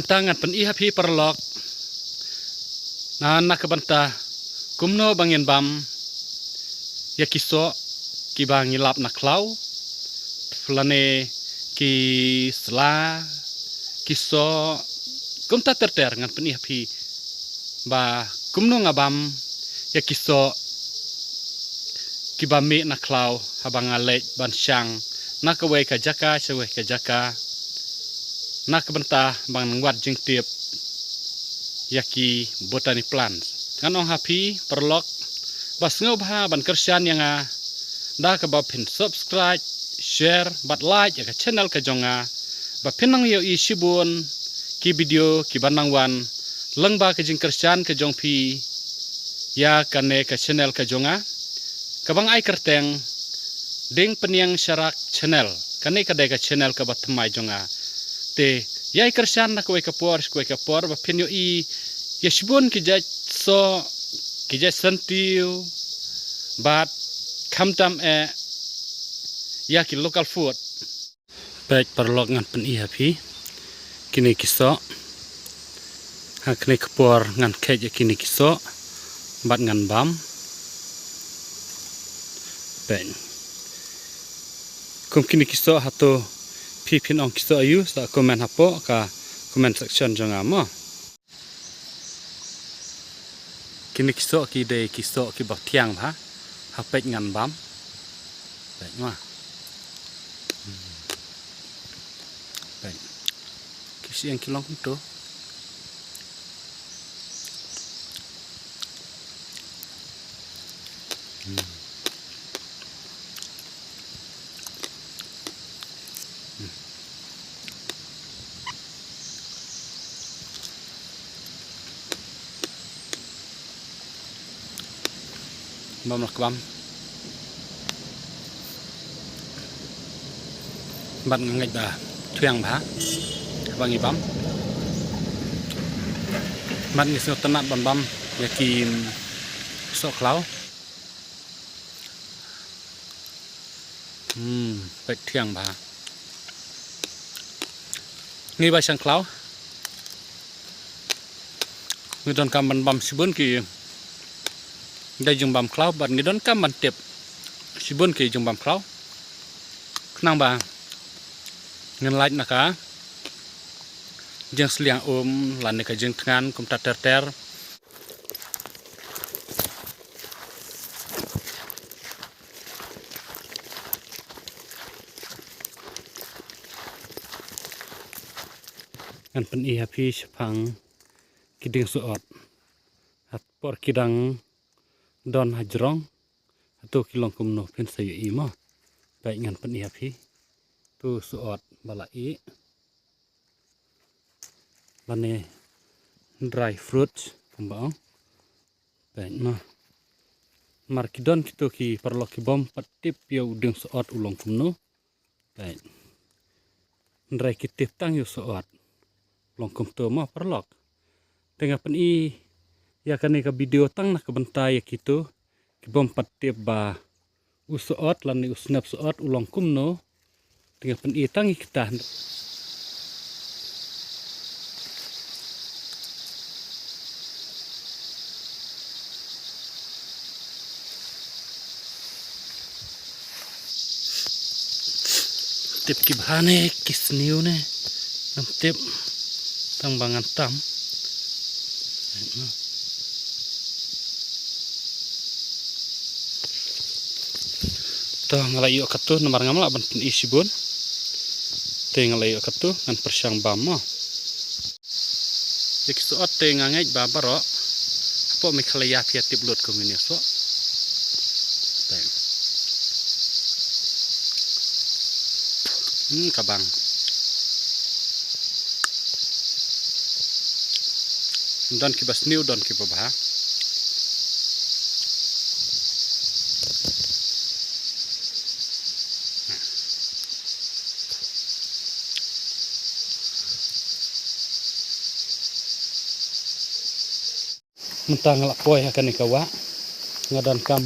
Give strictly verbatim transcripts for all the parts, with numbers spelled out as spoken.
Ta ngan pyni ha phi paralok na, na ka bynta kumno ba ngin bam ïa ki soh kiba ngi lap na khlaw, lane ki sla, ki soh, kumta ter ter. Ngan pyni ha phi ba kumno nga bam ïa ki soh kiba mih na khlaw haba nga leit ban shang na kawei ka jaka sha kawei ka jaka, na ka bynta ban wad jingtip ïa ki botany plants. Ngan ong ha phi paralok ba sngewbha ban kyrshan ïa nga da kaba phin subscribe, share bad like ïa ka channel ka jong nga, ba phin nang ïohi shibun ki video kiba nang wan lyngba ka jingkyrshan ka jong phi ïa kane ka channel ka jong nga, kaba nga ai kyrteng Diengpyniang Sharak Channel. Kane ka dei ka channel kaba thymmai jong nga. Te ïai kyrshan na kawei ka por sha kawei ka por ba phin ïohi ïa shibun ki jait soh, ki jait syntiew bad khamtam eh ïa ki local food. Peit paralok, ngan pyni ha phi kine ki soh. Ha kine ki por ngan kheit ïa kine ki soh bad ngan bam. Peit. Kum kine ki soh, hato phi phin ong ki soh aïu, sa comment hapoh ka comment section jong nga mo. Kine ki soh ki dei ki soh kiba thiang bha. Ha peit ngan bam. Peit ma. Hmm. Peit. Ki shyieng ki long kumto. Hmm. Bam lah ka bam. Bad nga ngeit ba thiang bha ba ngi bam. Bad ngi sngewtynnat ban bam ïa ki soh khlaw. Hmm, peit thiang bha. Ngi ba shang khlaw. Ngi donkam ban bam shibun ki dei jingbam khlaw, bad ngi donkam ban tip shibun ki jingbam khlaw. Khnang ba ngin lait na ka jingsliang um lane ka jingthngan kumta ter ter. Ngan pyni ha phi shaphang ki dieng sohot. Ha por ki dang don ha jrong, hato ki long kumno, phin sa ïohi mo. Peit, ngan pyni ha phi. Tu sohot ba la ih. Lane dry fruit, kumba ong. Peit mo. Namar ki don kito ki paralok ki bym pat tip ïa u dieng sohot u long kumno. Peit. Hynrei ki tip tang ïa u sohot. Long kumto mo paralok. Te nga pyni ïa kane ka video tang na ka bynta ïa kito ki bym pat tip ba u sohot lane u snep sohot u long kumno. Te nga pyni tang ïa kita. Tip ki bha ne ki sniew ne, ngam tip. Tang ba ngan tam. To nga la ïoh katto namar ngam lah ban pyni shibun. Te nga la ïoh katto, ngan pyrshang bam mo. Ïa ki sohot te nga ngeit ba baroh hapoh Meghalaya phi ïa tip lut kum kine soh. Te. Hmm, ka bang. Don kiba sniew, don kiba bha. Mynta nga la poi ha kane ka wah, nga donkam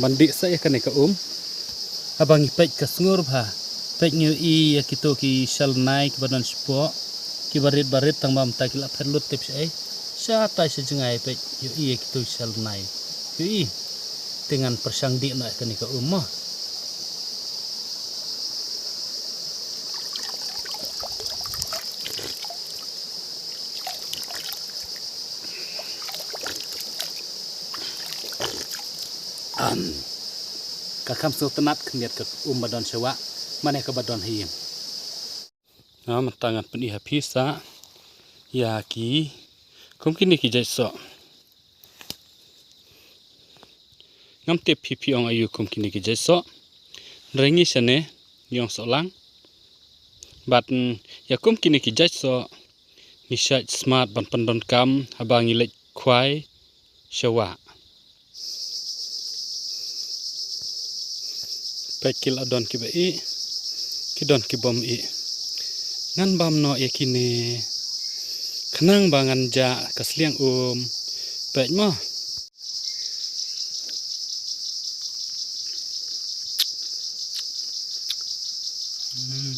ban dih sa ïa kane ka um. Haba ngi peit ka sngur bha, peit ngi ïohi ïa kito ki shalnai kiba don shapoh, Ki barit barit tang ba mynta ki la phet lut tip shaei. Shatai sha jngai peit ïohi ïa kitu sha lynai. Ïohi. Te ngan pyrshang dih noh ïa kane ka um mo. Am. Ka kham sngewtynnat khyndiat ka um ba don sha wah. Mane kaba don ha ïing. Nga mynta ngan pyni ha phi sa ïa ki kum kine ki jait soh. Ngam tip phi phi ong aïu kum kine ki jait soh. Hynrei ngi shane ngi ong soh lang. Bad mm, ïa kum kine ki jait soh ngi shait smat ban pyndonkam haba ngi leit khwai sha wah. Peit ki la don kiba ih, ki don ki bym ih. Ngan bam noh ïa kine. Khnang ba ngan jah ka sliang um. Peit mo. Hmm.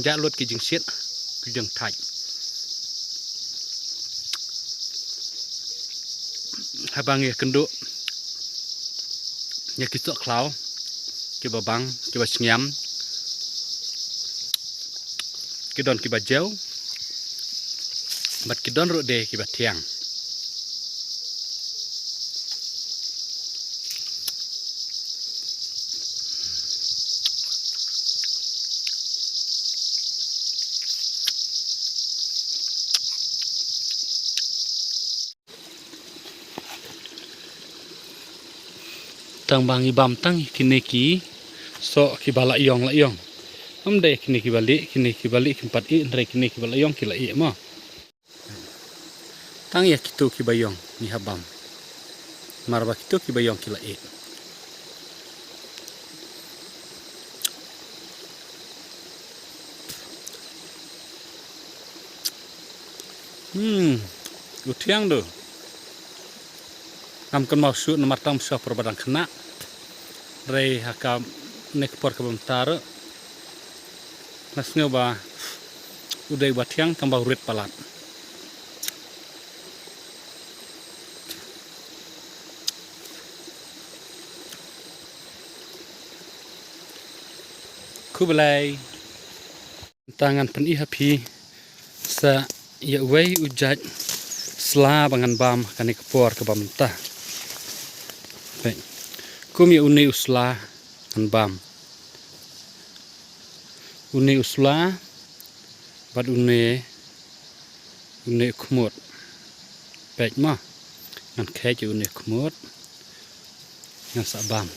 Jah lut ki jingshit, ki jingthait. Haba ngi ïakynduh ïa ki soh khlaw kiba bang, kiba shngiam, ki don kiba jew bad ki don ruh de kiba thiang. Tang ba ngi bam tang kine ki soh kiba la ïong la ïong. Ym dei kine kiba lieh, kine kiba lieh kim pat ih, hynrei kine kiba la ïong ki la ih mo. Tang ïa kito kiba ïong ngi hap bam. Namar ba kito kiba ïong ki la ih. Hmm, u thiang do. Ngam kynmaw shuh namar tang shuwa por ba dang khynnah. Hynrei ha kane ka por kaba mynta ruh nga sngew ba u dei uba thiang tang ba u rit palat. Khublei. Mynta ngan pyni ha phi sa ïa uwei u jait sla ba ngan bam ha kane ka por kaba mynta. Peit. Kum ïa une u sla ngan bam. Une u sla bad une, une u khmut. Peit mo. Ngan kheit ïa une u khmut. Ngan sa bam.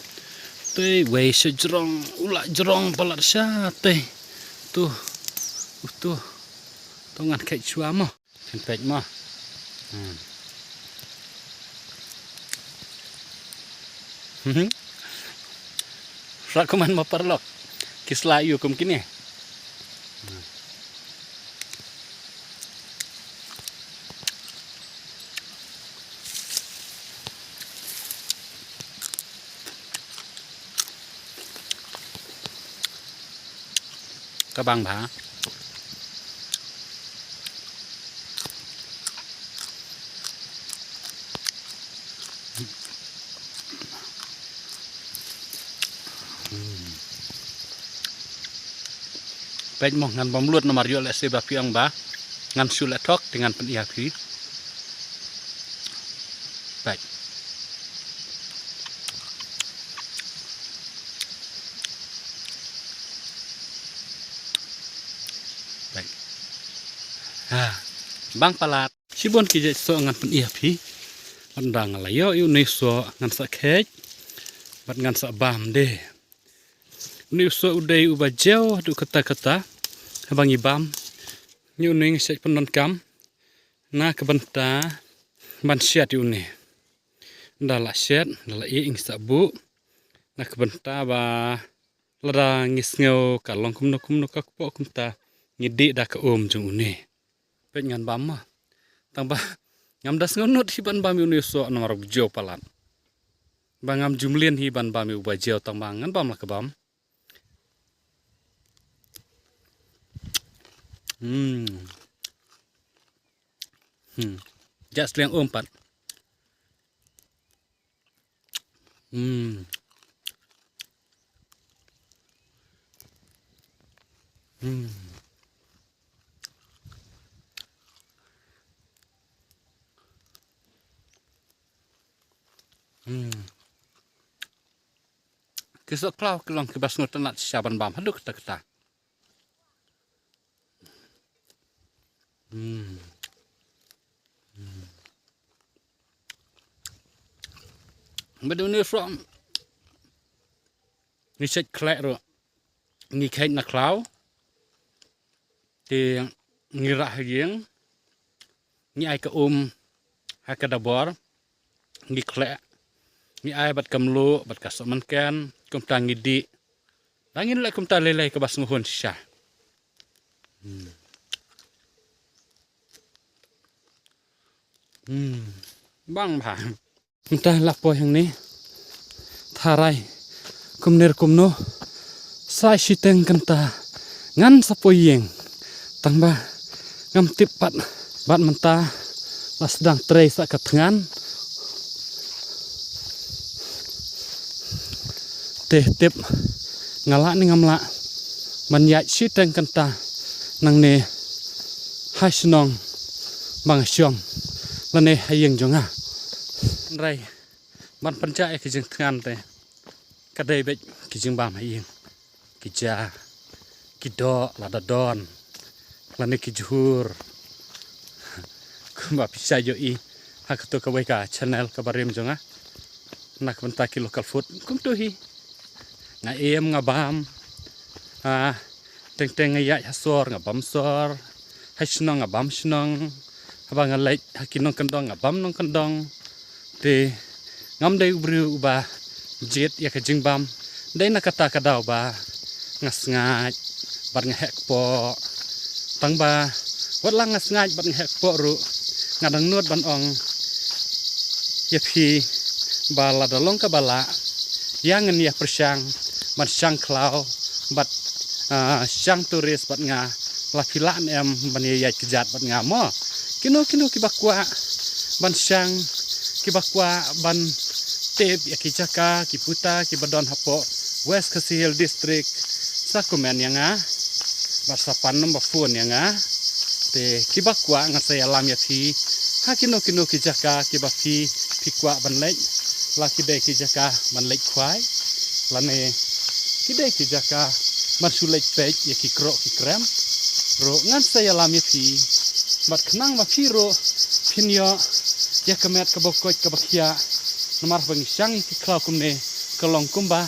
Te wei sha jrong, u la jrong palat shatei. Tu. U tu. To ngan kheit shuwa mo. Phin peit mo. Hmm. Sa kumne mo paralok. Ki sla ïa u kum kine. Hmm. Ka bang bha. Hmm. Peit mo, ngan bam lut namar ïoh lehse ba phi ong ba ngan shu leh thok te ngan pyni ha phi. Peit. Peit. Ha. Bang palat. Shibun ki jait soh ngan pyni ha phi. Bad ynda nga la ïoh ïa une u soh ngan sa kheit bad ngan sa bam de. Une u soh u dei uba jew haduh katta katta. Haba ngi bam, ngi une ngi shet pyndonkam na ka bynta ban shet ïa une. Da la shet, da la ïeh, ngi sa buh na ka bynta ba lada ngi sngew ka long kumno kumno ka kpoh kumta, ngi dih da ka um jong une. Peit ngan bam ma. Tang ba ngam da sngew nud hi ban bam ïa une u soh namar u jew palat. Ba ngam ju mlien hi ban bam ïa uba jew, tang ba ngan bam la ka bam. Hmm. Hmm. Jah sliang um pat. Hmm. Hmm. Hmm. Ki soh khlaw ki long kiba sngewtynnat shisha ban bam haduh katta katta. Hmm. Hmm. Bad une u soh ngi shet khleh ruh, ngi kheit na khlaw. Te ngi rah ha ïing, ngi ai ka um ha ka dabor, ngi khleh, ngi ai bad ka mluh bad ka sohmynken, kumta ngi dih. Da ngin leh kumta lei lei kaba sngewhun shisha. Hmm. Hmm. Bang bha. Mynta la poi hangne. Tharai kumne kumno. Sa shiteng kynta ngan sa poi ïing. Tang ba ngam tip pat bad mynta la sdang trei sa ka thngan. Te tip nga lah ne ngam lah ban ïaid shiteng kynta nangne ha shnong ba nga shong lane ha ïing jong nga. Hynrei ban pynjah ïa ki jingthngan te ka dei beit ki jingbam ha ïing, ki ja, ki doh lada don, lane ki jhur. Kumba phi sa ïohi ha kato kawei ka channel kaba rim jong nga na ka bynta ki local food. Kumto hi nga im nga bam. Ah, teng teng nga ïaid ha sor nga bam sor, ha shnong nga bam shnong, haba nga leit ha ki nongkyndong nga bam nongkyndong. Te ngam dei u briew uba jied ïa ka jingbam. Dei na kata ka daw ba nga sngaid bad nga heh kpoh. Tang ba wat la nga sngaid bad nga heh kpoh ruh, nga dang nud ban ong ïa phi ba lada long kaba lah, ïa ngin ïa pyrshang ban shang khlaw bad, ah, shang tourist bad nga, la phi lah ne em ban ïa ïaid kjat bad nga mo. Kino kino kiba kwah ban shang, kiba kwah ban tip ïa ki jaka ki puta kiba don hapoh West Khasi Hills District, sa comment ïa nga bad sa pan number phone ïa nga. Te kiba kwah ngan sa ïalam ïa phi ha kino kino ki jaka kiba phi, phi kwah ban leit, la ki dei ki jaka ban leit khwai, lane ki dei ki jaka ban shu leit peit ïa ki kroh ki krem ruh ngan sa ïalam ïa phi. Bad khnang ba phi ruh phin ïoh ïa ka met kaba koit kaba khiah. Namar ba ngi shang ïa ki khlaw kumne ka long kumba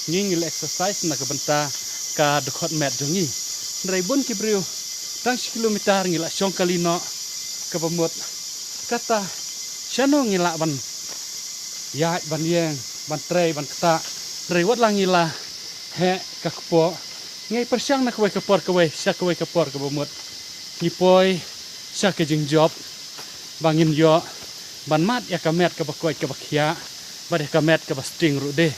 ngi, ngi la exercise na ka bynta ka dkhot met jong ngi. Hynrei bun ki briew tang shi kilometer ngi la shong kali noh, kaba mut kata shano ngi lah ban ïaid ban ïeng ban trei ban ktah. Hynrei wat la ngi la heh ka kpoh, ngi pyrshang na kawei ka por kawei sha kawei ka por kaba mut ngi poi sha ka jingjop ba ngin ïoh ban mad ïa ka met kaba koit kaba khiah bad ïa ka met kaba sting ruh de.